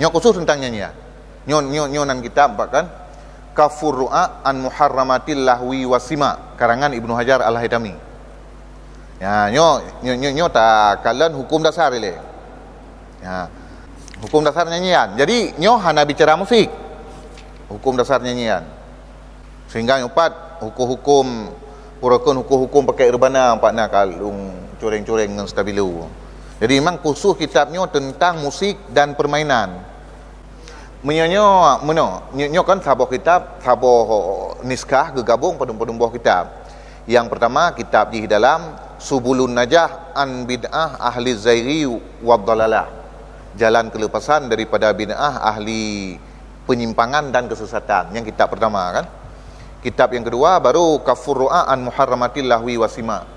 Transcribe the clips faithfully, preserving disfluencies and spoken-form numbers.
Nyoe khusus teuntang nyanyian. Nyoe, nyoe, nyoe nan kitab, kan? Kafur Ru'a an Muharramatil Lahwi Wasima, karangan Ibnu Hajar Al-Haitami. Ya, nyoe, nyoe, nyoe, nyoe takalon hukum dasar ilée. Ya. Hukum dasar nyanyian. Jadi, nyoe hana bicara musik. Hukum dasar nyanyian. Sehingga nyoe pat hukum-hukum, pue kheun hukum-hukum pakai rebana pat na kalung cureng-cureng ngon stabilo. Jadi, memang khusus kitab nyoe tentang musik dan permainan. Meunyoe nyoe, meunoe, nyoe, nyoe kan saboh kitab, saboh niskah geugabong padum-padum boh kitab. Nyang peurtama, kitab jih dalam Subulun Najah an Bid'ah Ahli Zaighi wad Dhalalah. Jalan keuleupasan daripada bid'ah ahli penyimpangan dan kesesatan. Nyang kitab peurtama, kan. Kitab nyang keudua baru Kafur Ru'a an Muharramatil Lahwi Wasima.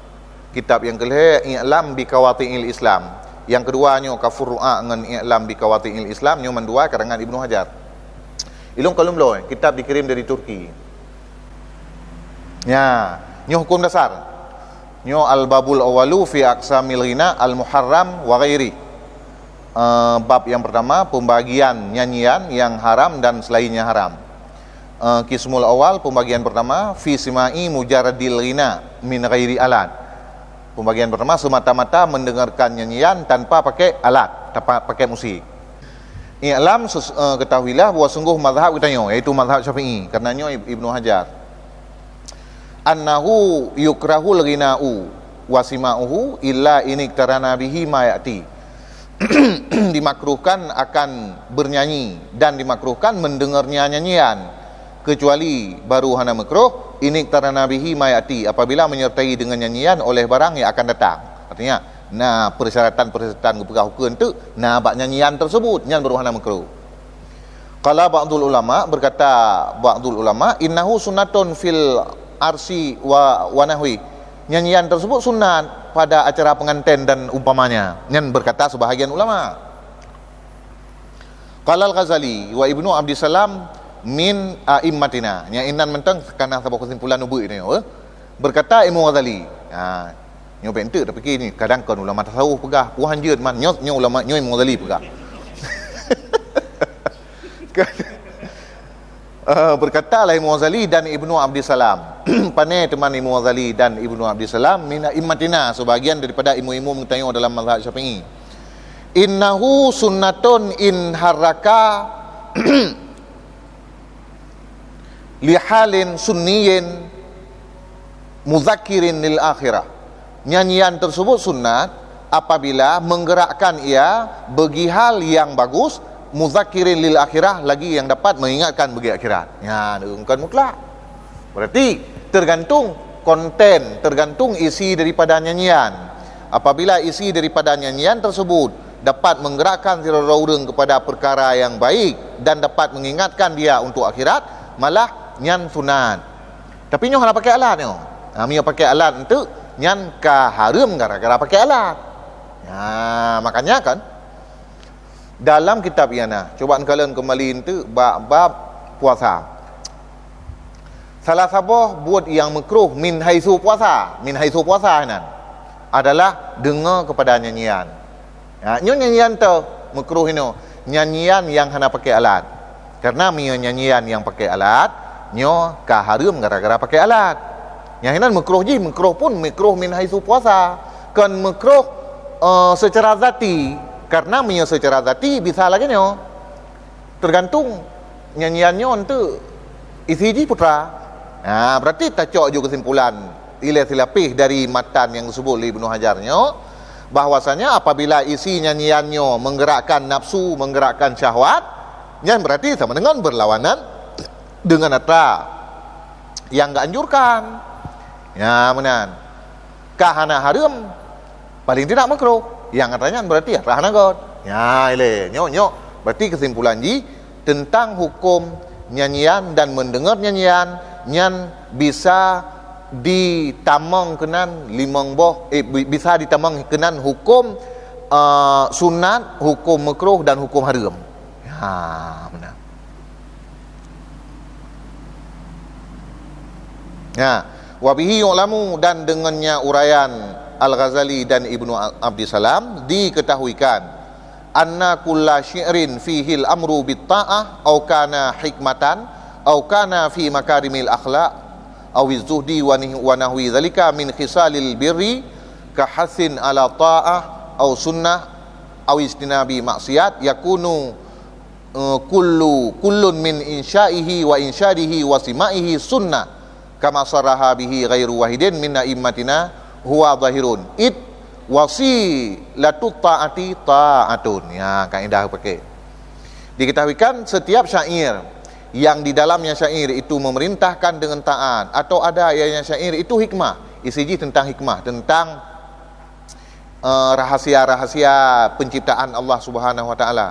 Kitab nyang keulhée, I'lam bi Qawati'il Islam. Nyang keudua nyoe Kafur Ru'a ngon I'lam bi Qawati'il Islam, nyoe mandua karangan Ibnu Hajar. Ilôn kalon bloe, kitab dikirim dari Turki. Nya, nyoe hukum dasar. Nyoe Al-Babul Awwalu fi Aqsamil Ghina Al-Muharram wa Ghairi. Eh, bab yang pertama, pembagian nyanyian yang haram dan selainnya haram. Eh, Qismul Awal, pembagian pertama, fi sima'i mujarradil ghina min ghairi alat. Pembagian pertama, semata-mata mendengarkan nyanyian tanpa pakai alat, tanpa pakai musik. I'lam, ses-, eh, ketahuilah bahwa sungguh mazhab geutanyoe, yaitu mazhab Syafi'i, karena nyoe Ib-, Ibnu Hajar. Annahu yukrahul ghina'u wa sima'uhu illa iniktarana bihi ma ya'ti. Dimakruhkan akan bernyanyi dan dimakruhkan mendengarnya nyanyian, kecuali baru hana makruh, iniktarana bihi ma ya'ti, apabila menyertai dengan nyanyian oleh barang yang akan datang. Artinya, na persyaratan-persyaratan geupeugah ukeue teuk na bak nyanyian tersebut, nyan baru hana makruh. Qala ba'dul ulama, berkata ba'dul ulama, innahu sunnatun fil arsi wa, wa nahwi. Nyanyian tersebut sunat pada acara pengantin dan umpamanya. Nyan berkata sebahagian ulama. Qala Al-Ghazali wa Ibnu Abdissalam min a'immatina. Nya inan mantong kana saboh kesimpulan ubit ni, eh. Berkata Imam Ghazali. Ha, nyoe bèk enteuk tapike ni, kadang kon ulama tasawuf peugah, puhan jeuet man, nyoe, nyoe ulama, nyoe Imam Ghazali peugah. Eh, berkatalah Imam Ghazali dan Ibnu Abdissalam. Pane teuma Imam Ghazali dan Ibnu Abdissalam, min a'immatina, sebahagian daripada imum-imum geutanyoe dalam mazhab Syafi'i. Innahu sunnatun in harraka lihalin sunniyin mudzakirin lil akhirah. Nyanyian tersebut sunat apabila menggerakkan ia bagi hal yang bagus, mudzakirin lil akhirah, lagi yang dapat mengingatkan bagi akhirat. Nyan bukan mutlak. Berarti tergantung konten, tergantung isi daripada nyanyian. Apabila isi daripada nyanyian tersebut dapat menggerakkan sidroe ureuëng kepada perkara yang baik dan dapat mengingatkan dia untuk akhirat, malah nyan sunat. Tapi nyoe hana pakai alat nyoe. Ha, meunyoe pakai alat enteuk, nyan ka hareuem gara-gara pakai alat. Ha, makanya kan, dalam kitab I'anah, cuba neukalon keumbali enteuk bak bab puasa. Salah saboh buet nyang meukruh min haitsu puasa, min haitsu puasa nan adalah deungoe keupada nyanyian. Ya, nyoe nyanyian teuh meukruh inoe, nyanyian nyang hana pakai alat. Karena meunyoe nyanyian nyang pakai alat, nyoe ka hareuem gara-gara pakai alat. Nyang inan meukruh jih, meukruh pun meukruh min haitsu puasa. Kon meukruh, eh, secara zati. Karena meunyoe secara zati bisa lagée nyoe. Tergantung nyanyian nyoe enteuk isi jih putra. Ha, berarti tacok ju kesimpulan ilée silapéh dari matan nyang geusebut lé Ibnu Hajar nyoe, bahwasanya apabila isi nyanyian nyoe menggerakkan nafsu, menggerakkan syahwat, nyan berarti sama dengan berlawanan dengan atra yang geuanjurkan. Ya, meunan. Ka hana hareuem, paling tidak makruh. Nyang atra nyan berarti atra hana göt. Ya, ilée. Nyoe, nyoe. Berarti kesimpulan jih, tentang hukum nyanyian dan mendengar nyanyian, nyan bisa ditamong keunan limong boh, eh, bi-, bisa ditamong keunan hukum, eh, sunat, hukum makruh dan hukum hareuem. Ha, meunan. Ya, wa bihi yu'lamu, dan dengannya uraian Al-Ghazali dan Ibnu Abdissalam diketahuikan. anna kulla syi'rin fihil amru bit ta'ah, au kana hikmatan, au kana fi makarimil akhlaq, au zuhdi wa nih-, wa nahwi dzalika min khisalil birri, ka hasin ala ta'ah, au sunnah, au ijtinabi maksiat, yakunu, eh, kullu, kullun min insyaihi wa insyadihi wa simaihi sunnah, kama saraha bihi ghairu wahidin min a'immatina huwa zahirun. Id wasilatut ta'ati ta'atun. Ya, kaedah pakai. Diketahuikan setiap syair yang di dalamnya syair itu memerintahkan dengan taat atau ada ayanya syair itu hikmah. Isi jih tentang hikmah, tentang, eh, rahasia-rahasia penciptaan Allah Subhanahu wa Taala.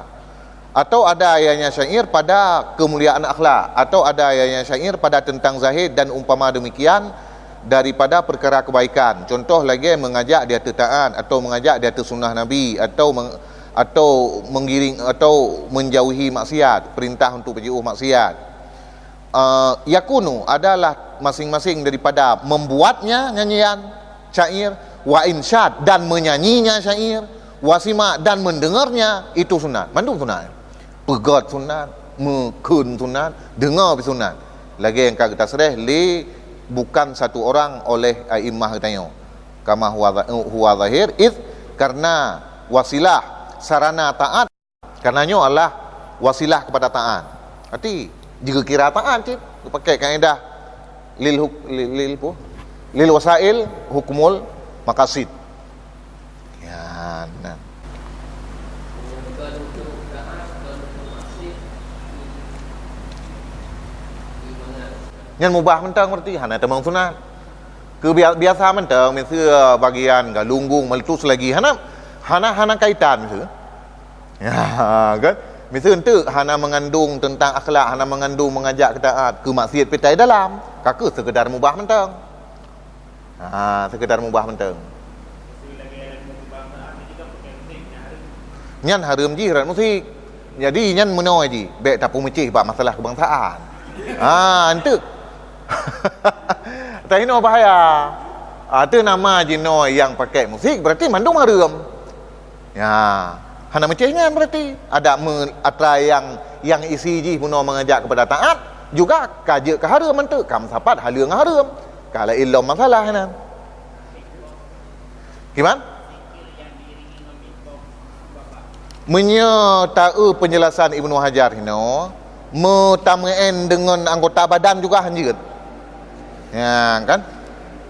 Atau ada ayanya syair pada kemuliaan akhlak, atau ada ayanya syair pada tentang zahid dan umpama demikian daripada perkara kebaikan. Contoh lagi mengajak di ateueh taat, atau mengajak di ateueh sunnah Nabi, atau meng-, atau menggiring, atau menjauhi maksiat, perintah untuk berjauh maksiat. Eh, yakunu adalah masing-masing daripada membuatnya nyanyian syair, wa insyad dan menyanyinya syair, wa sima dan mendengarnya itu sunat. Mandum sunat. Peugét sunat, meukheun sunat, deungoe pih sunat. Lagée nyang ka geutasreh lé bukan satu orang oleh a'immah geutanyoe. Kama huwa za-, huwa zahir, id karena wasilah sarana taat. Karena nyoe adalah wasilah kepada taat. Arti, jeugeukira taat cit, geupakai kaedah lil huk-, lil, lil, apa? Lil wasail hukmul maqasid. Ya, nah. Nyan mubah mantong berarti, hana tamong sunat. Keu bia-, biasa mantong, miseue bagian galunggung meletus lagi, hana, hana, hana kaitan miseue. Ya, kan? Miseue enteuk hana mengandung tentang akhlak, hana mengandung mengajak keu taat, keu maksiat pih tai dalam, ka keuh sekedar mubah mantong. Ha, sekedar mubah mantong. Nyan hareuem jih rot musik. Jadi nyan meunoe jih, bék tapeumeucéh bak masalah keubangsaan. Ha, enteuk. Tah inoe bahaya. Ha, teu nama jinoe nyang pakai musik, berarti mandum hareuem. Ya, hana meucéh nyan berarti. Adak me-, atra nyang, nyang isi jih bunoe mengajak kepada taat, juga ka jeuet ka hareuem enteuk, ka meusapat haleue ngon hareuem. Ka laén lom masalah nyan. Kiban? Meunyoe taeu penjelasan Ibnu Hajar hinoe, meutameu'en deungon anggota badan juga hanjeuet. Ya, kan?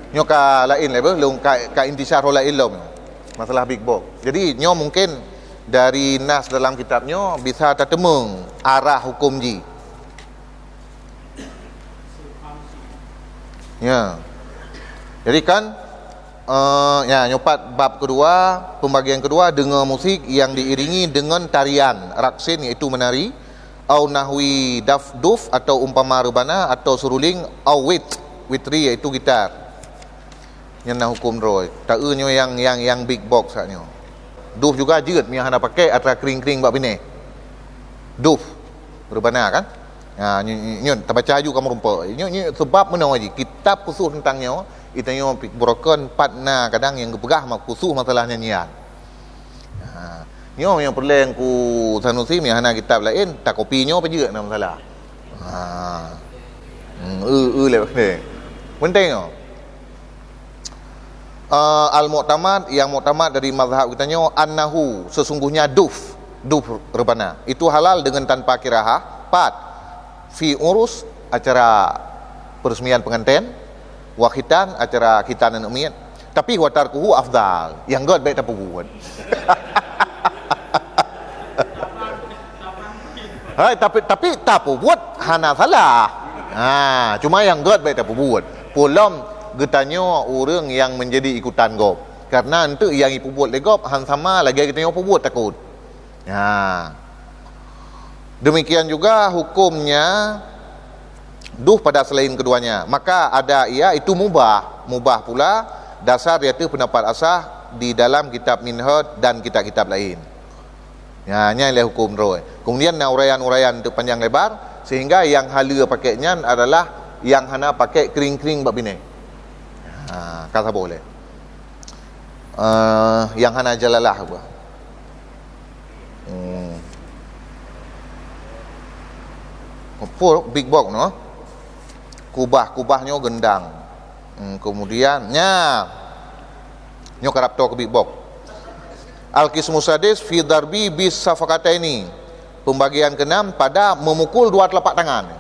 Nyoe ka laén lé beuh, lôn ka, ka intisar ho laén lom. Masalah big box. Jadi, nyoe mungkin dari nas dalam kitab nyoe bisa tateumeung arah hukum jih. Ya. Jadi kan, eh, ya, nyoe pat bab kedua, pembagian kedua, deungoe musik yang diiringi dengan tarian, raksin, yaitu menari, au nahwi daf, duf, atau umpama rebana, atau seruling, au wit, witri, yaitu gitar. Nyan na huköm droe. Taeu nyoe nyang, nyang, nyang big box sak nyoe. Duf juga jeuet meunyo hana pakai atra kring-kring bak binéh. Duf. Reubana kan? Ha, nyoe, nyoe, nyoe tabaca aju kamoe rumpok. Nyoe, nyoe sebab meunoe jih kitab khusus tentang nyoe, geutanyoe broken pat na kadang nyang geupeugah ma-, khusus masalah nyanyian. Ha, nyoe nyang peureulée Teungku Sanusi meunyo hana kitab laén, takopi nyoe pajeuet na masalah. Ha. Hmm, eu, eu lé pandai. Penting nyoe. Eh, al-mu'tamad, yang muktamad dari mazhab geutanyoe, annahu, sesungguhnya duf, duf reubana. Itu halal dengan tanpa kirahah, pat, fi urus, acara peresmian pengantin, wa khitan, acara khitan aneuk miet. Tapi wa tarkuhu afdal, nyang gét bék tapeubuet. Hai, tapi, tapi tapeubuet hana salah. Ha, cuma nyang gét bék tapeubuet. Peulom geutanyoe ureuëng nyang menjadi ikutan gob. Karena enteuk nyang jipeubuet lé gob han sama lagée geutanyoe peubuet takot. Ha. Demikian juga hukumnya duh pada selain keduanya. Maka ada ia itu mubah. Mubah pula dasar di atas pendapat asah di dalam kitab Minhaj dan kitab-kitab lain. Ya, nyan lé huköm droe. Kemudian na uraian-uraian untuk panjang lebar, sehingga yang haleue pakai nyan adalah yang hana pakai kring-kring bak binéh. Ha, ka saboh lé. Eh, yang hana jalalah apa? Full big box noh. Kubah, kubah nyoe gendang. Hmm, kemudian nya nyoe karab to keu big box. Al-qismus sadis fi darbi bis safakataini. Pembagian keenam pada memukul dua telapak tangan.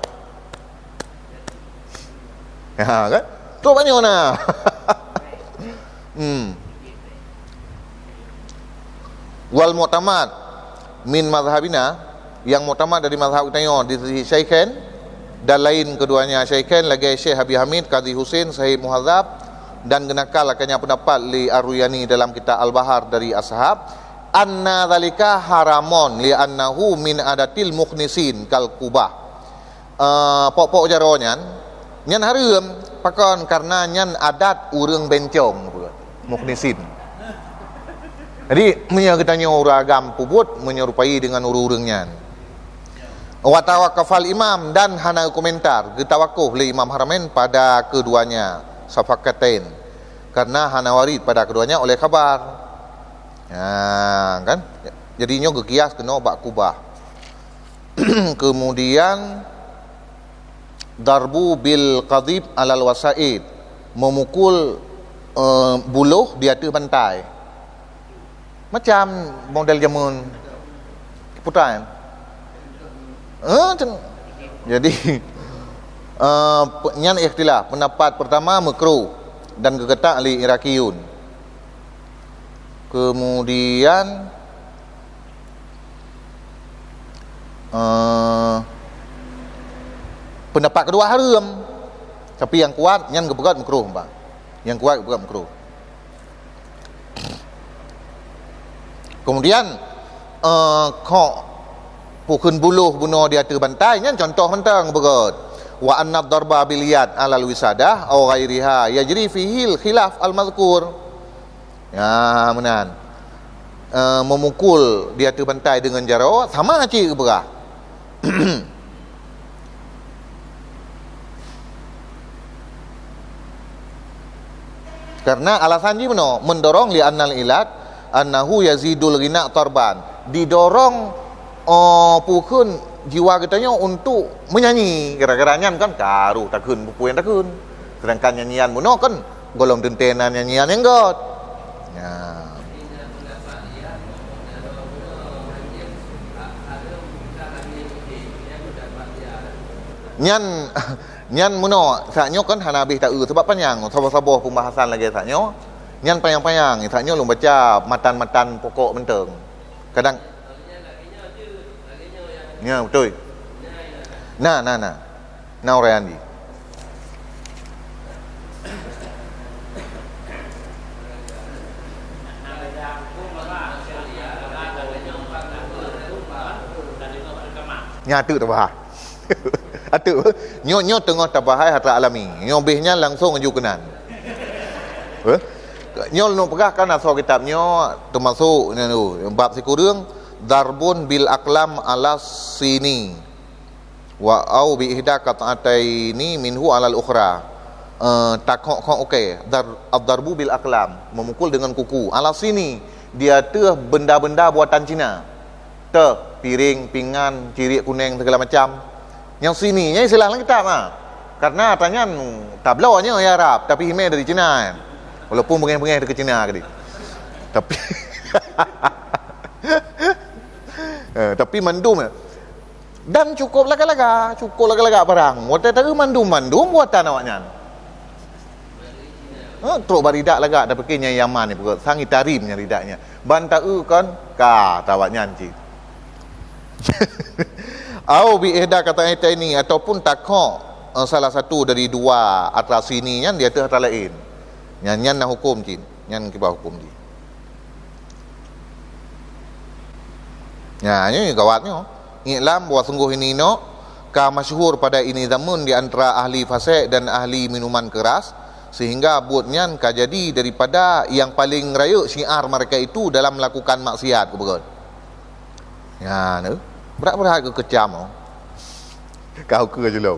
Ha kan? Tu banyak nah. Hmm. Wal mu'tamad min mazhabina, yang muktamad dari mazhab kita nyoe di sisi Syaikhain dan lain keduanya Syaikhain lagi Syekh Abi Hamid Qadhi Husin Sahib Muhadzab dan genakal akannya pendapat li Ar-Ruyani dalam kitab Al-Bahar dari Ashab, anna zalika haramon li annahu min adatil mukhnisin kal kubah. Eh, pok-pok jaroe nyan, nyan hareuem. Pakon? Karena nyan adat ureuëng bencong, mukhnisin. Jadi meunyoe geutanyoe ureuëng agam peubuet menyerupai dengan ureuëng-ureuëng nyan. Wa tawaqqafal imam, dan hana komentar, geutawakuf lé Imam Haramain pada keduanya safakatain, karena hana warid pada keduanya oleh khabar. Ha kan? Jadi nyoe geukias keunoe bak kubah. Kemudian darbu bil qadhib alal wasaid, memukul eh, buluh di ateueh bantai. Macam model jameun kiputan. Eh, jadi eh, nyan ikhtilaf. Pendapat pertama makruh dan geuketak li Iraqiyun. Kemudian eh, pendapat kedua hareuem. Tapi yang kuat nyan geupeugah makruh, bah. Yang kuat geupeugah makruh. Kemudian eh, kok pukheun buluh bunoe di ateueh bantai nyan contoh mantong beugét. Wa anna darba bil yad alal wisadah au ghairiha yajri fihil khilaf al mazkur. Ya, meunan. Eh, memukul di ateueh bantai dengan jaroe sama cit geupeugah. Karena alasan jih meunoe, mendorong li annal ilat annahu yazidul ghina tarban. Didorong oh, pukheun jiwa geutanyoe untuk menyanyi. Gara-gara nyan kan karu takheun, peue nyang takheun. Sedangkan nyanyian bunoe kan golom teuntée na nyanyian nyang gét. Ya. Nyan nyan meunoe, saat nyoe kan hana habéh taeu sebab panyang saboh-saboh pembahasan lagée saat nyoe. Nyan panyang-panyang, saat nyoe lôn baca matan-matan pokok mantong. Kadang Ya, beutôi. Na, na, na. Na ureuëng Andi. Nya teuk tabahai. Ateuk. Nyoe, nyoe teungoh tabahai hatra alami. Nyoe beh nyan langsong aju keunan. Eh? Nyoe lôn peugah kan asoe kitab nyoe teumasok nyan tu, bab sikureueng darbun bil aqlam ala sini wa au bi ihda qat'ataini minhu alal ukhra. Eh, takhok-khok uke, dar, ad-darbu bil aqlam, memukul dengan kuku. Ala sini, di ateueh benda-benda buatan Cina. Teuh, piring, pingan, ciriek kuneng segala macam. Nyang sini, nyang istilah lam kitab ah. Karena ata nyan tabloe nyoe ya Arab, tapi hime dari Cina kan. Walaupun bengeh-bengeh dekat Cina tadi. Tapi eh, tapi mandum eh. Dan cukup lagak-lagak, cukup lagak-lagak barang. Watée taeu mandum-mandum buatan awaknyan. Ha, trok bak ridak lagak, tapi nyang Yaman ni peugot sang itarim nyang ridaknya. Ban taeu kon ka tawak nyan cit. Au bi ihda qat'ataini ataupun takhok eh, salah satu dari dua atra sini nyan di ateueh atra laén. Nyan nyan na hukum cit. Nyan kiban hukum jih. Nya, nyoe gawat nyoe. Iklam bahwa sungguh ini nok ka masyhur pada ini zaman di antara ahli fasek dan ahli minuman keras, sehingga buet nyan ka jadi daripada yang paling rayeuk syiar mereka itu dalam melakukan maksiat, ku beugét. Nya, neu. Berat-berat keu keucam, oh. Kau ke je lom.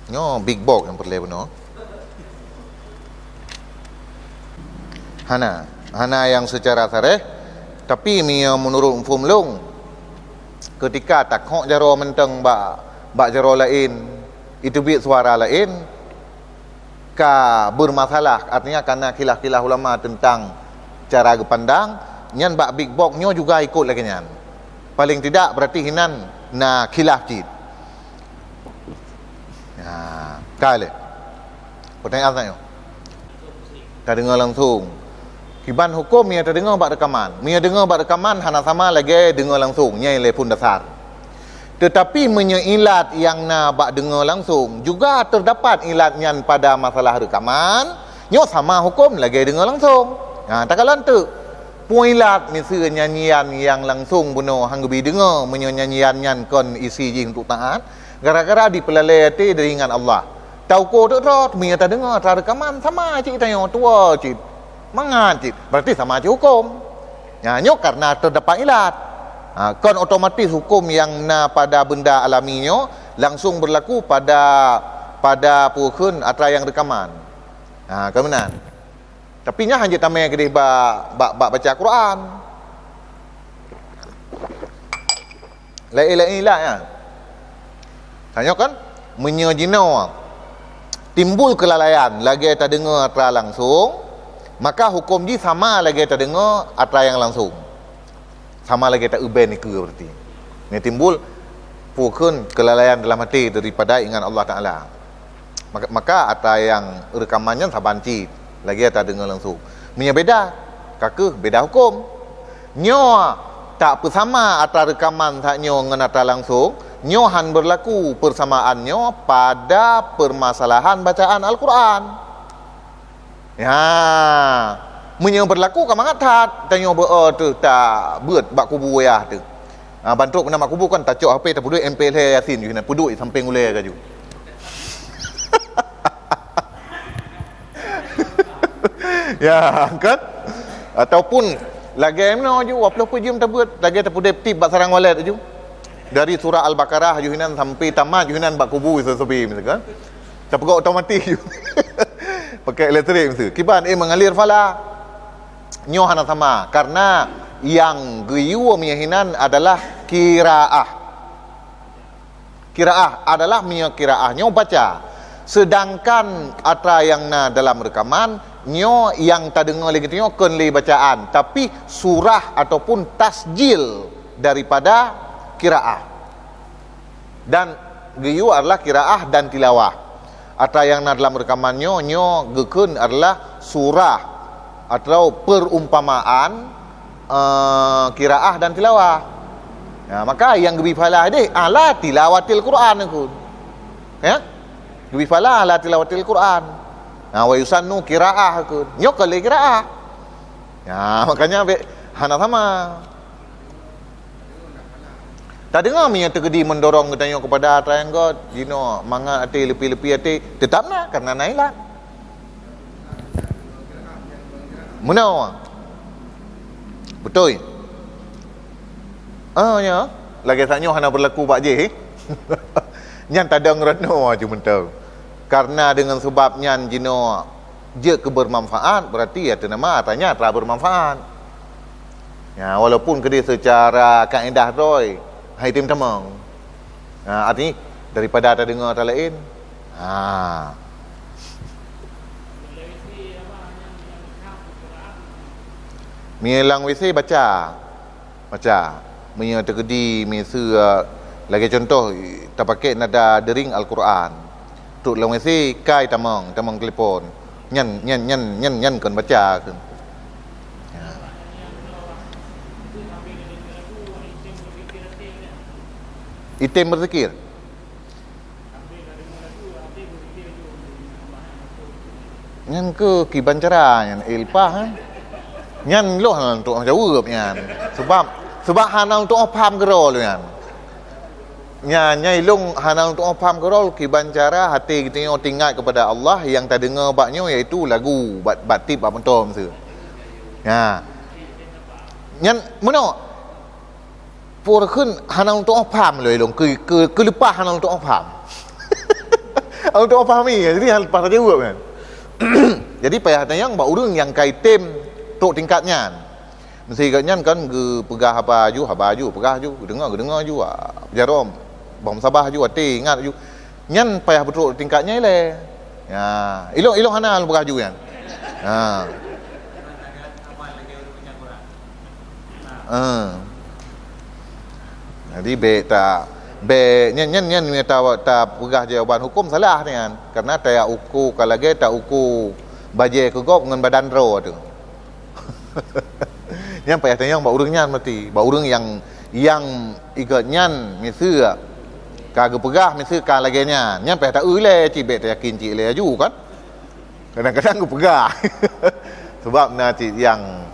Nyoe big box nyang peureulée bunoe. Hana, hana nyang secara sareh, tapi meunyoe meunurot muphom lôn, Keutika takhok jaroe mantong bak, bak jaroe laén, jiteubiet suara laén, ka beurmasalah, artinya ka na khilaf-khilaf ulama teuntang cara geupandang, nyan bak big box nyoe juga ikot lagée nyan. Paleng tidak, beurati hinan na khilaf cit. Nah, ka lé. Peutanyaan selanjutnya. Tadeungoe langsung. Kiban huköm meunyoe tadeungoe bak reukaman. Meunyoe deungoe bak reukaman hana sama lagée deungoe langsung. Nyan lé phon dasar. Teutapi meunyoe ilat nyang na bak deungoe langsung juga teudapat ilat nyan pada masalah reukaman, nyoe sama huköm lagée deungoe langsung. Nah, takalon teuk. Peue ilat miseue nyanyian nyang langsung bunoe han geubi deungoe meunyoe nyanyian nyan kon isi jih untuk taát, gara-gara jipeulalée até deungon Allah. Tauko teuk trot, meunyoe tadeungoe atra reukaman sama cit tanyoe tuwoe cit. Mangat cit, berarti sama cit huköm. Nyan nyoe karena teudapat ilat. Ha, kon otomatis huköm nyang na pada benda alami nyoe langsung berlaku pada, pada peue kheun atra nyang reukaman. Ha, keunan. Tapi nyan hana jeuet tamé keudeh bak, bak, bak baca Quran. Laén-laén ilat nyan. Tanyoe kan, meunyoe jinoe timbul keulalaian lagée tadeungoe atra langsung, maka huköm jih sama lagée tadeungoe atra nyang langsung. Sama lagée ta-euben dikeue berarti. Nyan timbul peue kheun keulalaian dalam até daripada ingat Allah Taala. Maka, maka atra nyang reukaman nyan saban cit lagée atra deungoe langsung. Meunyoe beda, ka kheueh beda huköm. Nyoe tak peusama atra reukaman saat nyoe ngon atra langsung, nyoe han berlaku persamaan nyoe pada permasalahan bacaan Al-Quran. Ya, meunyoe berlaku ka mangat that, tanyoe beu teuh tabeuet bak kubu yah teuh. Ha, bantrok meunan bak kubu kan tacok H P tapeuduek M P lhée Yasin jih na peuduek sampéng ulée laju. Ya, kan? Ataupun lagée meunoe ju, dua ploh peuet jeuem tabeuet, lagée tapeuduek tip bak sarang walet ju. Dari surah Al-Baqarah ju hinan sampai tamat ju hinan bak kubu sabe-sabe misalkan. Tapeugot otomatis ju. Pakai elektrik mesti. Kiban, eh, mengalir fala. Nyoe hana sama karena nyang geuyue meunyoe hinan adalah qiraah. Qiraah adalah meunyoe qiraah nyoe baca. Sedangkan atra nyang na dalam reukaman nyoe nyang tadeungoe lé geutanyoe kon lé bacaan, tapi surah ataupun tasjil daripada qiraah. Dan geuyue adalah qiraah dan tilawah. Atra nyang na dalam reukaman nyoe, nyoe geukheun adalah surah atau perumpamaan, eh, qiraah dan tilawah. Ya, maka nyang geubi pahala deh ala tilawatil Quran kheun. Ya? Geubi pahala ala tilawatil Quran. Nah, wa yusannu qiraah kheun. Nyoe kon lé qiraah. Ya, makanya bek hana sama. Tadeungoe meunyoe teukeudi mendorong geutanyoe kepada atra nyang göt, jinoe mangat até, leupie-leupie até, teutap na karena na ilat. Meunoe. Beutôi. Ah, ya. Lagée saat nyoe hana berlaku bak jih. Nyan tadong rot noe ju mantong. Karena dengan sebab nyan jinoe jeuet keu bermanfaat, berarti ya teunama atanya atra bermanfaat. Ya, walaupun keudeh secara kaedah droe hai tem tamong. Ha, arti daripada tadeungoe atra laén. Ha. Meunyoe lam W C baca. Baca. Meunyoe teukeudi miseue, lagée contoh, tapakék nada deuring Al-Quran. Trok lam W C kai tamong, tamong telepon. Nyan, nyan, nyan, nyan, nyan kon baca kheun. Ya. Item berzikir. Nyan keuh kiban cara nyan ilpah, eh. Nyan lôn hana untuk jaweueb nyan. Sebab, sebab hana untuk paham keudroe lôn nyan. Nyan, nyan ilôn hana untuk paham keudroe kiban cara hati geutanyoe teuingat kepada Allah nyang tadeungoe bak nyoe, yaitu lagu, bak, bak tip, bak meuntong miseue. Nya. Nyan meunoe. Pue kheun hana untuk paham lé lôn, keu, keu, keuleupah hana untuk paham. Hana untuk pahami, jadi hana leupah tajaweueb kan. Jadi payah tanyong bak ureuëng nyang ka item trok tingkat nyan. Meusé gobnyan kan geupeugah haba aju, haba aju, peugah aju, geudeungoe, geudeungoe aju, ah, jaroe, bah meusabar aju, até ingat aju. Nyan payah beutrok tingkat nyan ilée. Ya, ilong, ilong hana lôn peugah aju nyan. Ha. Ha. Jadi bék ta, bék nyan, nyan, nyan meunyoe ta, tapeugah jawaban huköm salah nyan. Karena ta uko ka lagée ta uko bajée keu gob ngon badan droe tu. Nyan payah tanyong bak ureuëng nyan meuti, bak ureuëng nyang, nyang igot nyan miseue ka geupeugah miseue ka lagée nyan. Nyan payah ta-eu ilée cit, bék tayakin cit ilée aju kan. Kadang-kadang geupeugah. Sebab na cit nyang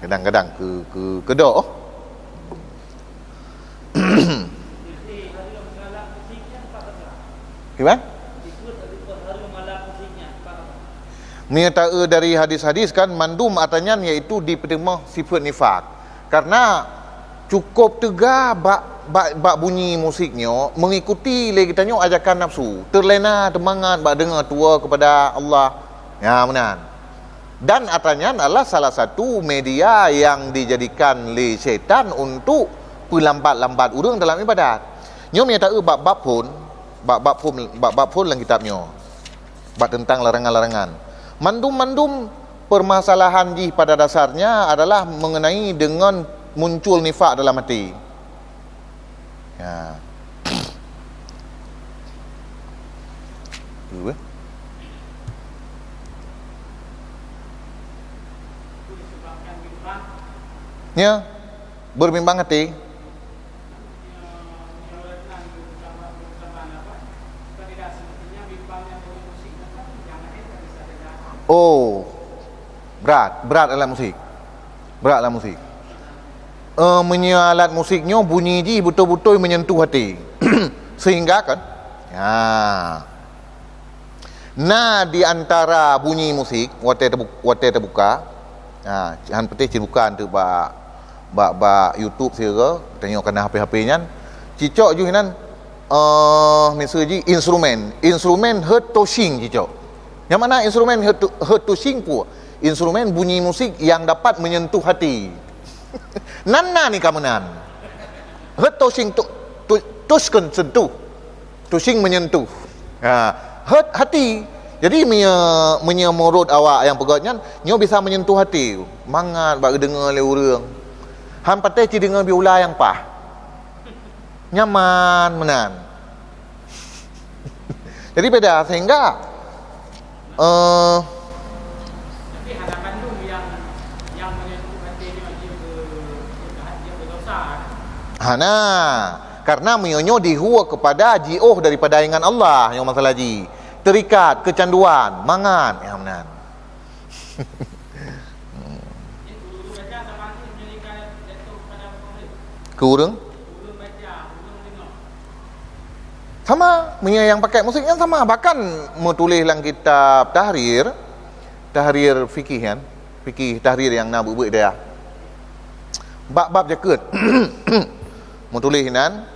kadang-kadang keu, keu, keudok. Kiban? Meunyoe ta-eu dari hadis-hadis kan mandum atra nyan yaitu dipeuteumé sifeuet nifak. Karena cukôp teuga bak, bak, bak bunyi musik nyoe meungikuti lé geutanyoe ajakan nafsu, teulena teumangat bak deungoe tuwoe keupada Allah. Nya meunan. Dan atra nyan adalah salah satu media nyang dijadikan lé syaitan untuk peulambat-lambat ureuëng dalam ibadat. Nyoe meunyoe ta-eu bak bab phon, bak bab phon, bak bab phon lam kitab nyoe, bak teuntang larangan-larangan. Mandum-mandum permasalahan jih pada dasarnya adalah mengenai dengan muncul nifak dalam hati. Ya. Dua. Ya, berbimbang hati. Oh, berat, berat alat musik. Berat alat musik. Eh, meunyoe alat musik nyoe bunyi jih beutôi-beutôi menyentuh hati. Sehingga kan? Ya. Na di antara bunyi musik watée teubu-, watée teubuka. Ha, han peutéh cit buka teuk bak, bak, bak YouTube sigoe, tanyoe kana H P-H P nyan. Cicok ju hinan, eh, miseue jih instrumen, instrumen heut toshing cicok. Nyang mana instrumen heut to-, heut toshing peue? Instrumen bunyi musik yang dapat menyentuh hati. Nan na ni ka meunan. Heut toshing tu, tu, tusken sentuh. Toshing menyentuh. Ha, heut hati. Jadi meunyoe, meunyoe meunurot awak nyang peugah nyan, nyoe bisa menyentuh hati. Mangat bak geudeungoe lé ureuëng. Han patéh ci deungoe biola nyang paih. Nyaman meunan. Jadi beda sehingga, eh, hana, karena meunyoe nyoe dihue kepada jiôh daripada ingat Allah nyang masalah ji, terikat, kecanduan, mangat, ya meunan. Keu ureuëng? Sama, meunyoe nyang pakai musik nyan sama. Bahkan meutuléh lam kitab Tahrir, Tahrir fikih kan, fikih Tahrir nyang na buet-buet dayah. Bab-bab jakeuet. Meutuléh inan,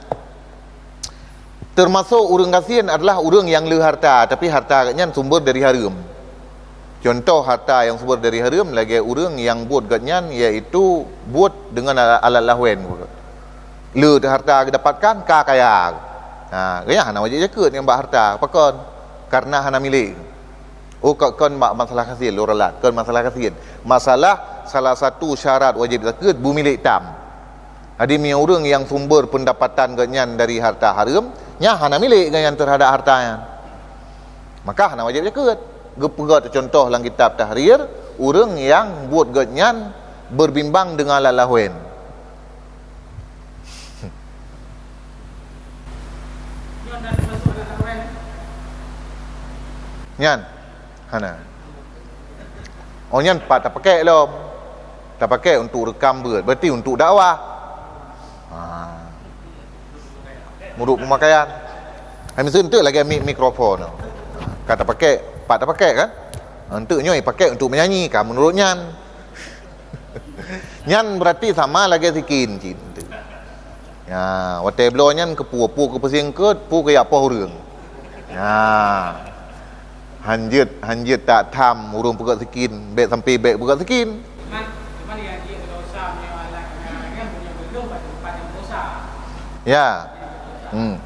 Teumasok ureuëng gasien adalah ureuëng nyang le harta, tapi harta geuhnyan sumber dari hareuem. Contoh harta nyang sumber dari hareuem lagée ureuëng nyang buet geuhnyan, yaitu buet deungon alat, alat lahuen. Le harta geudapatkan, ka kaya. Ha, geuhnyan hana wajéb jakeuet nyang bak harta. Pakon? Karena hana milék. Oh, ka-, kon ma-, masalah gasien, lôn ralat, kon masalah gasien. Masalah salah satu syarat wajéb zakeuet beumilék tam. Jadi, meunyoe ureuëng nyang sumber pendapatan geuhnyan dari harta hareuem, nyan hana milék geuhnyan terhadap harta nyan. Maka hana wajéb zakeuet. Geupeugét contoh lam kitab Tahrir, ureuëng nyang buet geuhnyan berbimbang dengan alat lahuen. Nyan, hana. Oh, nyan pat tapakék lom. Tapakék untuk rekam beuet, berarti untuk dakwah. Ha. Muruk pemakaian. Hai, miseue enteuk lagée mik mikrofon. Ka tapakék, pat tapakék kan? Enteuk nyoe pakék untuk menyanyi, ka menurut nyan. Nyan berarti sama lagée sikin cit. Ya, watée bloe nyan keupue, peue keupeusieng keut, peue keuyak poh ureuëng. Ya. Hanjeuet, hanjeuet tak tham ureuëng peugét sikin, bék sampai bék peugét sikin. Cuman, cuman ya, dia kalau sa, Ya. Hmm.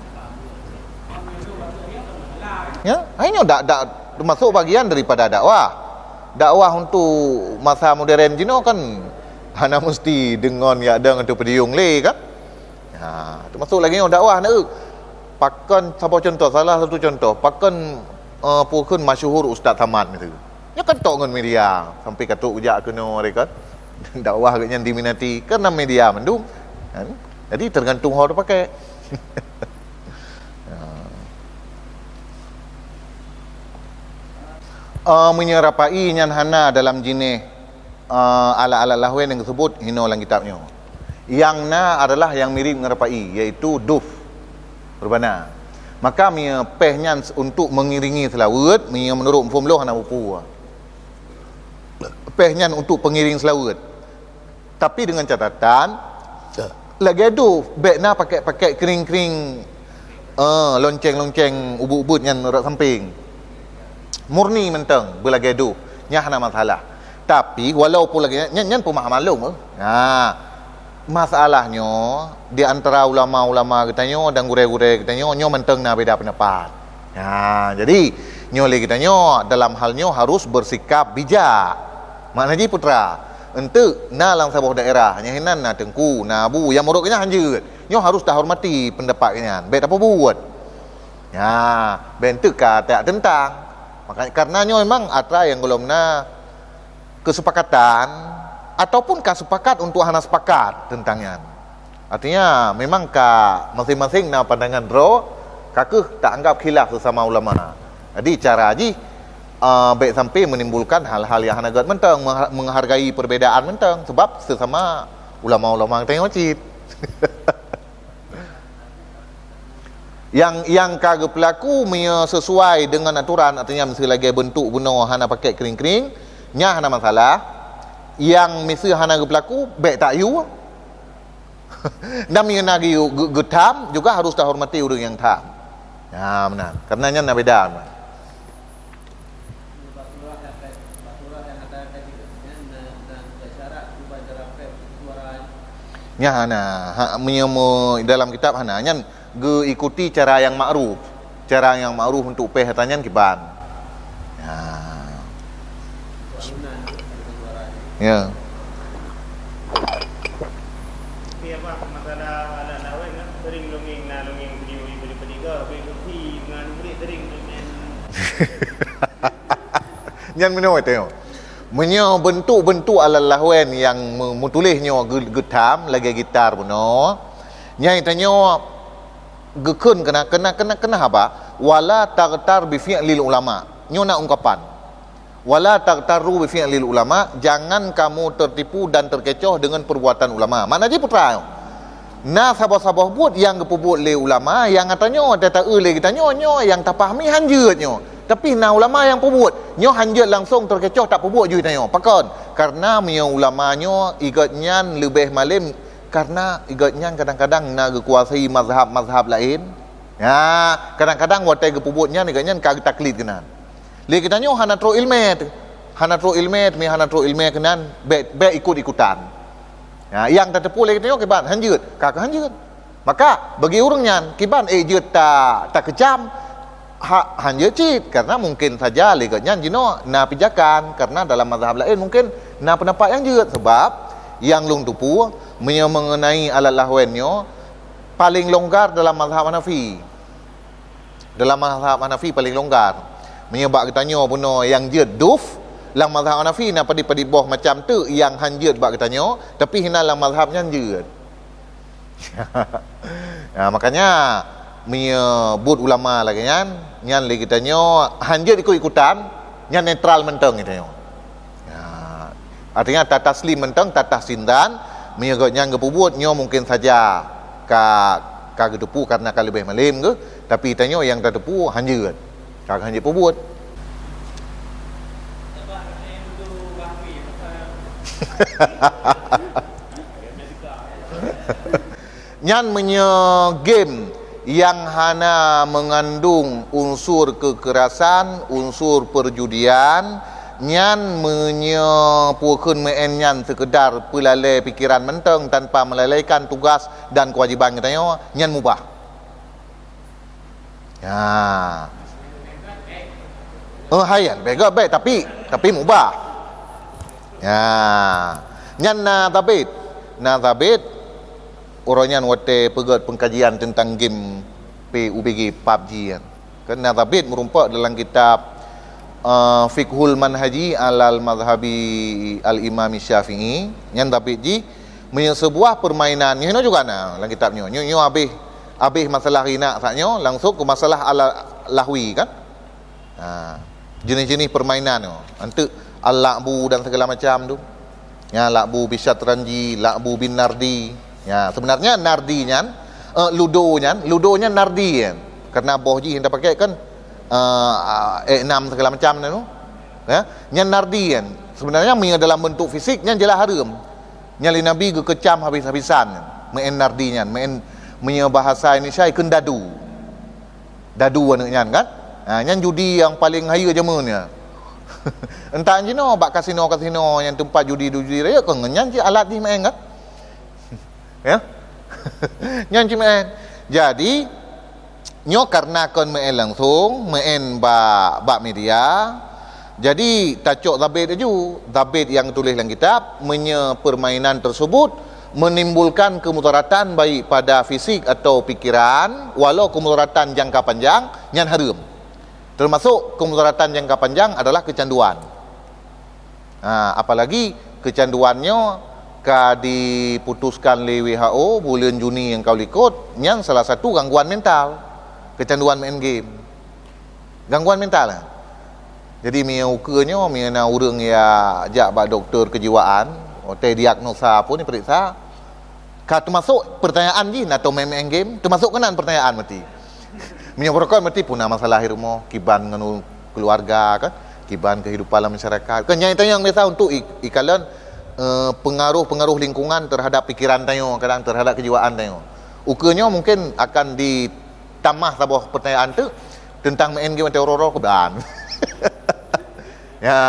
Ya, hai nyoe dak, dak termasuk bagian daripada dakwah. Dakwah untuk masa modern jinoe kan hana mesti deungon yak dong atau pediung lé kan. Ha, termasuk lagi nyoe dakwah na. Pakon saboh contoh, salah satu contoh, pakon uh, pukon masyhur Ustaz Samad misalnya. Nyoe kan tok ngon media sampai katuk ujak keunoe kan. Dakwah geuh nyan diminati karena media mandum. Kan? Jadi tergantung ho dipakai. Ya. Uh, meunyoe rapai nyan hana dalam jinéh uh, alat-alat lahwen yang tersebut hino lam kitab nyoe. Yang na adalah yang mirip ngon rapai, yaitu duf, rebana. Maka meunyoe péh nyan untuk mengiringi selawat, meunyoe menurut muphom lôn hana bupu. Péh nyan untuk pengiring selawat. Tapi dengan catatan, lagée duf, bék na pakai-pakai kering-kering, eh, lonceng-lonceng ubit-ubit nyan rot samping. Murni mantong beulagée duf, nyan hana masalah. Tapi walaupun lagée nyan, nyan pemahaman lôn, eh. Ha. Masalah nyoe di antara ulama-ulama geutanyoe dan gurée-gurée geutanyoe, nyoe mantong na beda pendapat. Ha, jadi nyoe lé geutanyoe dalam hal nyoe harus bersikap bijak. Makna jih putra, enteuk na lam saboh daerah, nyan hinan na teungku, na abu, nyang meurok nyan hanjeuet. Nyoe harus tahormati pendapat nyan, bék tapeubuet. Ya, bék enteuk ka tajak teuntang. Maka, karena nyoe memang atra nyang gohlom na kesepakatan ataupun ka sepakat untuk hana sepakat teuntang nyan. Artinya, memang ka maséng-maséng na pandangan droe, ka kheueh taanggap khilaf sesama ulama. Jadi, cara jih, uh, bék sampai menimbulkan hal-hal yang hana gét mantong, mengha-, menghargai perbedaan mantong, sebab sesama ulama-ulama tanyoe cit. Yang, yang ka geupeulaku meunyoe sesuai dengan aturan, artinya miseue lagée bentuk bunoe hana pakai kering-kering, nyan hana masalah. Yang miseue hana geupeulaku, bék tayue. Dan meunyoe na geu-, geu-, geutham, juga harus tahormati ureuëng nyang tham. Nah, meunan. Karena nyan na beda. Nyan na, ha, meunyoe mu-, dalam kitab hana, nyan geuikuti cara nyang makruf. Cara nyang makruf untuk péh atra nyan kiban. Ya. Ya. Tapi apa masalah alat lawét kan sering dongeng, na dongeng video, video ketiga, tapi bukti dengan murid sering dongeng. Nyan meunoe teuh. Meunyoe bentuk-bentuk alat lahwen nyang me-, meutuléh nyoe geu-, geutham lagée gitar bunoe, nyan tanyoe geukheun keunan, keunan, keunan, keunan haba, "Wala taghtar bi fi'lil ulama." Nyoe na ungkapan. "Wala taghtarru bi fi'lil ulama," jangan kamu tertipu dan terkecoh dengan perbuatan ulama. Makna jih putra nyoe. Na saboh-saboh buet nyang geupeubuet lé ulama nyang geutanyoe, watée ta-eu lé geutanyoe, nyoe nyang tapahami hanjeuet nyoe. Tapi na ulama nyang peubuet, nyoe hanjeuet langsong teukecoh tapeubuet ju geutanyoe. Pakon? Karena meunyoe ulama nyoe, igeuet nyan leubeh malem, karena igeuet nyan kadang-kadang na geukuasai mazhab-mazhab laén. Ya, kadang-kadang watée geupeubuet nyan, igeuet nyan ka geutaklid keunan. Lé geutanyoe hana trok iéleumé teuh. Hana trok iéleumé, teuma hana trok iéleumé keunan, bék, bék ikut-ikutan. Ya, nyang tateupeue lé geutanyoe kiban hanjeuet, ka keuh hanjeuet. Maka, bagi ureuëng nyan, kiban ék jeuet ta-, takeucam, ha-, hanjeuet cit, karena mungkin saja lé geuh nyan jinoe na pijakan, karena dalam mazhab laén mungkin na pendapat nyang jeuet. Sebab, nyang lôn teupeue, meunyoe mengenai alat lahwen nyoe, paléng longgar dalam mazhab Hanafi. Dalam mazhab Hanafi paléng longgar. Meunyoe bak geutanyoe bunoe nyang jeuet duf, lam mazhab Hanafi na padit-padit boh macam teuk nyang han jeuet bak geutanyoe, tapi hina lam mazhab nyan jeuet. Ya, makanya, meunyoe buet ulama lagée nyan, nyan lé geutanyoe han jeuet ikut-ikutan, nyan netral mantong geutanyoe. Ya, artinya tataslim mantong, tatahsin dan, meunyoe geuh nyan geupeubuet, nyoe mungkin saja ka, ka geuteupeue karena ka leubeh malem geuh, tapi tanyoe nyang tateupeue han jeuet. Ka han jeuet peubuet. Nyan meunyoe game nyang hana mengandung unsur kekerasan, unsur perjudian, Nyan meunyoe peue kheun meu'en nyan seukeudar peulalée pikeran mantong tanpa meulalaikan tugas dan keuwajiban geutanyoe, nyan mubah. Ya. Oh, hai, leubeh göt baik, tapi, tapi mubah. Ya. Nyan na sabit. Na sabit, uroe nyan watée peugöt pengkajian tentang game P U B G, pub G nyan. Kan na sabit meurumpok dalam kitab, eh, Fiqhul Manhaji alal Mazhabi Al-Imam Syafi'i. Nyan sabit jih, meunyoe sebuah permainan, nyoe juga na lam kitab nyoe. Nyoe, nyoe habéh, habéh masalah rinak saat nyoe, langsung ke masalah ala lahwi kan. Ha, jenis-jenis permainan nyoe. Antuk al-la'bu dan segala macam tu. Ya, la'bu bisyatranji, la'bu bin nardi. Ya, sebenarnya nardi nyan, eh, ludo nyan, ludo nyan nardi kan. Karena boh jih yang dipakai kan, eh, eh, enam segala macam tu. Ya, nyan nardi kan. Sebenarnya meunyoe dalam bentuk fisik nyan jelas hareuem. Nyan lé Nabi geukecam habis-habisan. Meu'en nardi nyan, meu'en, meunyoe bahasa Indonesia ikheun dadu. Dadu aneuk nyan kan? Ha, nyan judi nyang paleng hayeue jameun nyan. Entah jinoe bak kasino-kasino nyang teumpat judi-judi rayeuk kon nyan cit alat jih meu'en kan? Ya. Nyan cit meu'en. Jadi, nyoe karena kon meu'en langsung, meu'en bak, bak media, jadi tacok zabit laju, zabit nyang tuléh lam kitab, meunyoe permainan tersebut menimbulkan kemudaratan baik pada fisik atau pikiran, walau kemudaratan jangka panjang, nyan hareuem. Termasuk kemudaratan jangka panjang adalah kecanduan. Ha, apalagi kecanduan nyoe ka diputuskan lé W H O buleuen Juni nyang ka likot, nyan salah satu gangguan mental. Kecanduan main game. Gangguan mental. Jadi, meunyoe ukeue nyoe, meunyoe na ureuëng ya jak bak dokto kejiwaan, watée diagnosa pun diperiksa, ka teumasuk pertanyaan jih, na tô main-main game, teumasuk keunan pertanyaan meuti. Meunyoe beurukon meuti puna masalah di rumoh, kiban ngon keluarga kan, kiban kehidupan lam masyarakat. Kan nyang tanyong biasa untuk i-, ikalon, eh, pengaruh-pengaruh lingkungan terhadap pikiran tanyoe, kadang terhadap kejiwaan tanyoe. Ukeue nyoe mungkin akan di tamah saboh pertanyaan tu tentang main game atau roro kudan. Ya.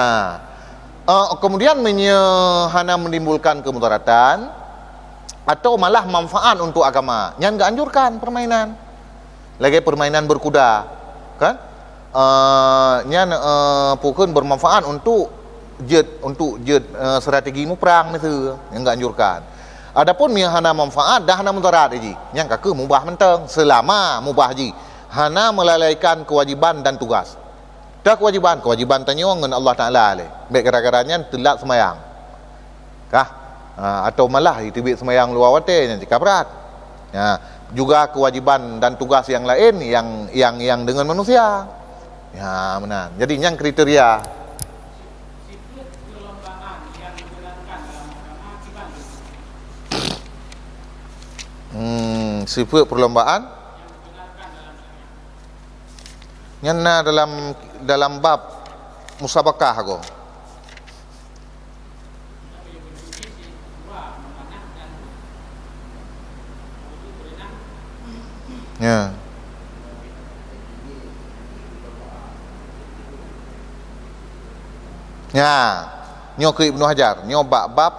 Uh, kemudian meunyoe hana menimbulkan kemudaratan atau malah manfaat untuk agama, nyan geuanjurkan permainan. Lagée permainan berkuda, kan? Uh, nyan, uh, pukon bermanfaat untuk jeuet, untuk jeuet, uh, strategi muprang miseue, nyan geuanjurkan. Adapun meunyoe hana manfaat dan hana mudarat jih, nyan ka keuh mubah mantong, selama mubah jih hana melalaikan kewajiban dan tugas. Dah kewajiban, kewajiban tanyoe ngon Allah Taala lé. Bék gara-gara nyan teulat seumayang. Kah? Ha, atau malah iteubiet seumayang luwa watée nyan cit ka brat. Ha, juga kewajiban dan tugas yang lain yang, yang, yang dengan manusia. Ya, meunan. Jadi nyan kriteria. Hmm, sifat perlombaan. Nyan na dalam, dalam bab musabakah agoe. Ya. Ya. Nyoe keu Ibnu Hajar, nyoe bab-bab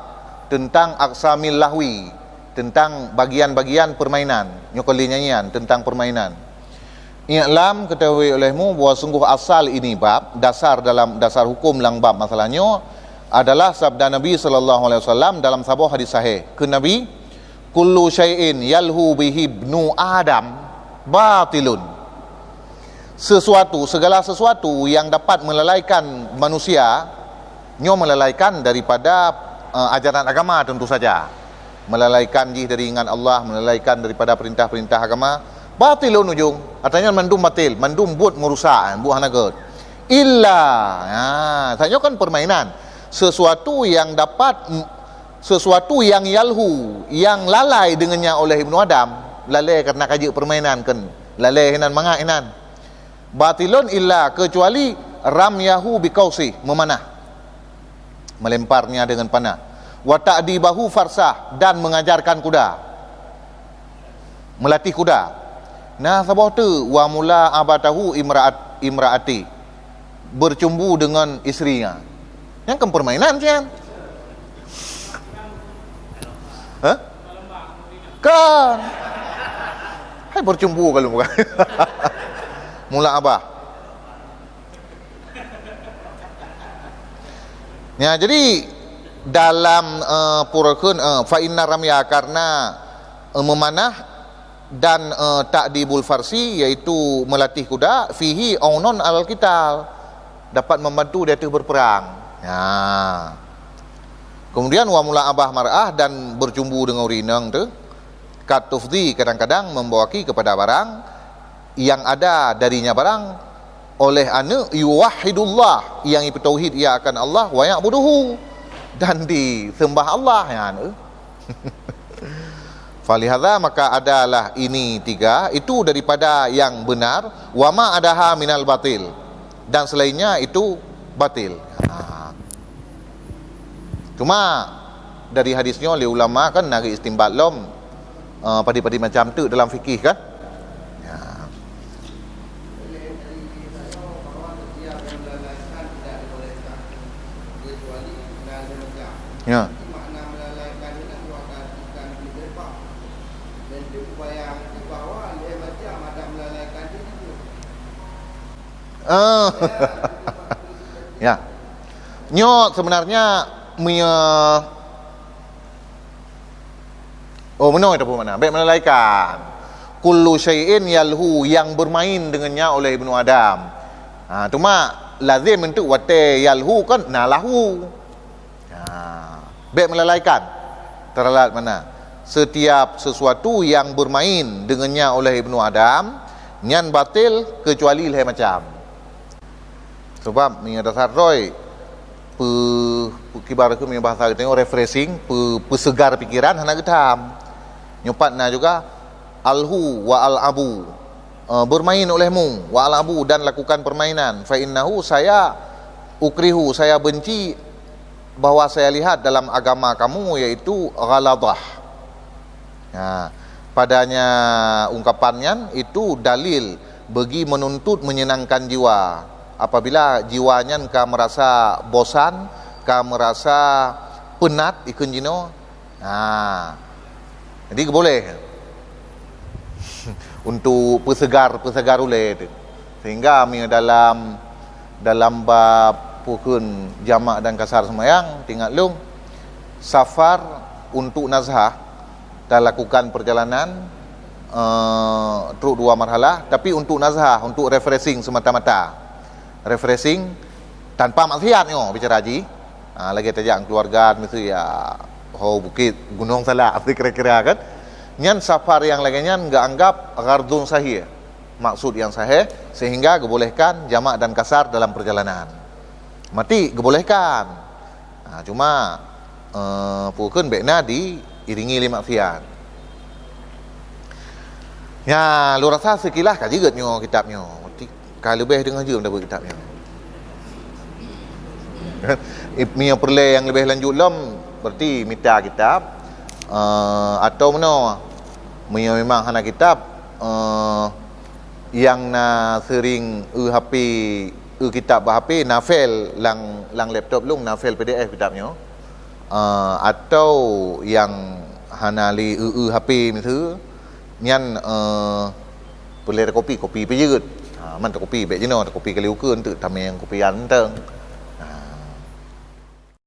tentang aqsamil lahwi, tentang bagian-bagian permainan. Nyoe keu lé nyan tentang permainan. I'lam, ketahui olehmu bahwa sungguh asal ini bab, dasar dalam, dasar hukum lam bab masalah nyoe adalah sabda Nabi sallallahu alaihi wasallam dalam saboh hadis sahih. Kheun Nabi, "Kullu syai'in yalhu bihi ibnu Adam batilun." Sesuatu, segala sesuatu yang dapat melalaikan manusia, nyoe melalaikan daripada, eh, ajaran agama tentu saja. Melalaikan jih dari ingat Allah, melalaikan daripada perintah-perintah agama, batilun ujong. Artinya mandum batil, mandum buet merusak, buet hana göt. Illa, ha, saat nyoe kan permainan. Sesuatu yang dapat, sesuatu yang yalhu, yang lalai dengannya oleh Ibnu Adam, lalai karena ka jeuet permainan kan, lalai hinan mangat hinan. Batilun illa, kecuali ramyahu biqausi, memanah. Melemparnya dengan panah. Wa ta'dibahu farsah, dan mengajarkan kuda. Melatih kuda. Nah, saboh tu, wa mula'abatahu imra'at-, imra'ati. Bercumbu dengan isterinya. Nyan kan permainan nyan. Hah? Kan. Hai bercumbu kalau bukan. Mula abah. Ya, jadi dalam uh, purkun uh, fa inna ramya, karena uh, memanah dan uh, ta'dibul farsi, yaitu melatih kuda, fihi aunon alal qital, dapat membantu di ateueh berperang. Ya. Kemudian wa mula abah mar'ah, dan bercumbu dengan ureueng inong tu, katufdi, kadang-kadang membawaki kepada barang yang ada darinya barang oleh aneuk, yuwahhidullah, yang ipeutohid ia akan Allah, wa ya'buduhu, dan disembah Allah, ya, aneuk. Falihadza, maka adalah ini tiga itu daripada yang benar, wa ma adaha minal batil, dan selainnya itu batil. Ha. Cuma dari hadis nyoe lé ulama kan nari istimbat lom, eh, padi-padi macam tu dalam fikih kan. Ya. Ya. Ah. Ya. Nyoe sebenarnya mia, oh, meunoe tapeumakna. Bèk melalaikan. Kullu syai'in yalhu, yang bermain dengannya oleh Ibnu Adam. Ha, cuma lazim untuk watèe yalhu kan na lahu. Ha, bèk melalaikan. Teralat mana? Setiap sesuatu yang bermain dengannya oleh Ibnu Adam, nyan batil kecuali lhèe macam. Sebab meunyoe dasar droe, pe, pe, kiban keuh meunyoe bahasa geutanyoe refreshing, pe, peusegar pikiran hana geutam. Nyoe pat na juga alhu wa alabu, eh, bermain olehmu, wa alabu, dan lakukan permainan. Fa innahu, saya ukrihu, saya benci bahwa saya lihat dalam agama kamu, yaitu ghaladah. Ha, padanya ungkapan nyan itu dalil bagi menuntut menyenangkan jiwa. Apabila jiwa nyan ka merasa bosan, ka merasa penat ikheun jinoe, ha, jadi boleh untuk peusegar, peusegar ulèe tu. Sehingga meunyoe dalam, dalam bab pukon jamak dan kasar seumayang, teuingat lôn, safar untuk nazhah, talakukan perjalanan, eh, trok dua marhalah, tapi untuk nazhah, untuk refreshing semata-mata. Refreshing tanpa maksiat nyoe bicara jih. Ha, lagèe tajak ngon keuluwarga, miseue ya, ho Bukit Gunong Salak, kira-kira kan. Nyan safar nyang lagèe nyan geuanggap ghardun sahih, maksud nyang sahih, sehingga geubolehkan jamak dan kasar dalam perjalanan. Mati geubolehkan. Ha, cuma, eh, pukon bèk na diiringi lé maksiat. Nya, lôn rasa sekilas ka jeuet nyoe kitab nyoe. Berarti ka leubeh deungoh jeuem tabeuet kitab nyoe. Meunyoe peureulèe nyang leubeh lanjut lom, berarti mita kitab, eh, atau meunoe, meunyoe memang hana kitab, eh, nyang na seuring eu H P, eu kitab bak H P, na file lam, lam laptop lôn, na file P D F kitab nyoe. Eh, atau nyang hana lé eu, eu H P miseue, nyan, eh, peureulèe kopi, kopi pih jeuet. Ha, man kopi bèk jinoe, kopi kali ukeue teuk tamé nyang kopi nyan mantong.